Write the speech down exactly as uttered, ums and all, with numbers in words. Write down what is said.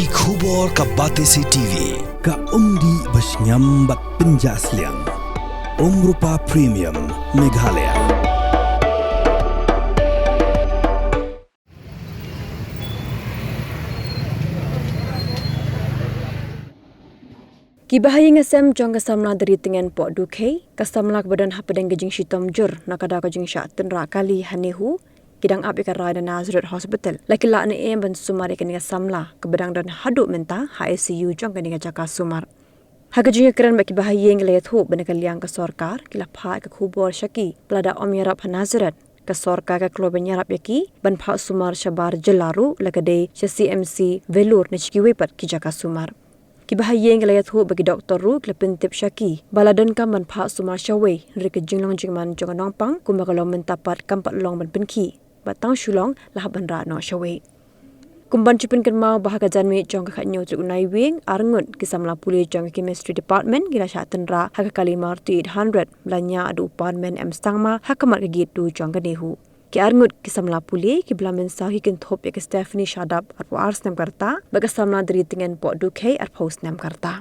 Ki khubor ka Batesi T V, ka umdih ba shngiam bad pynjah sliang. Umrupa Premium, Meghalaya. Ki bahaïing hasem jong ka samla Drityngen Pohdukhei, ka samla kaba don hapdeng ka jingshitom jur na ka daw ka jingshah tynrah kali ha NEHU, ki dang ap ïa ka rai na Nazareth Hospital. La ki lah ne em ban sumar ïa kane ka samla kaba dang don haduh mynta ha I C U jong kane ka jaka sumar. Ha ka jingïakren bad ki bahaïing, la ïathuh ba na ka liang ka sorkar ki la phah ïa ka khubor sha ki ba lada ym ïarap ha Nazareth, ka sorkar ka kloi ban ïarap ïa ki ban phah sumar shabar jylla ruh, la ka dei sha C M C Vellore ne sha kiwei pat ki jaka sumar. Ki bahaïing la ïathuh ba ki doktor ruh ki la pyntip sha ki ba la donkam ban phah sumar shawei, hynrei ka jinglong jingman jong ka nongpang kumba ka long mynta pat kam pat long ban pynkhih, bad tang shu long la hap ban rah noh shawei. Kum ban shu pynkynmaw ba ha ka janmiet jong ka khathynñiew tarik u Naiwieng, arngut ki samla pule jong ka Chemistry Department ki la shah tynrah ha ka kali Maruti eight hundred ba la ñiah da u Parmen M Sangma ha khmat ka gate two jong ka NEHU. Ki arngut ki samla pule kiba la mynsaw ki kynthup ïa ka Stephanie Shadap, arphew ar snem ka rta, bad ka samla Drityngen Pohdukhei, arphew snem ka rta.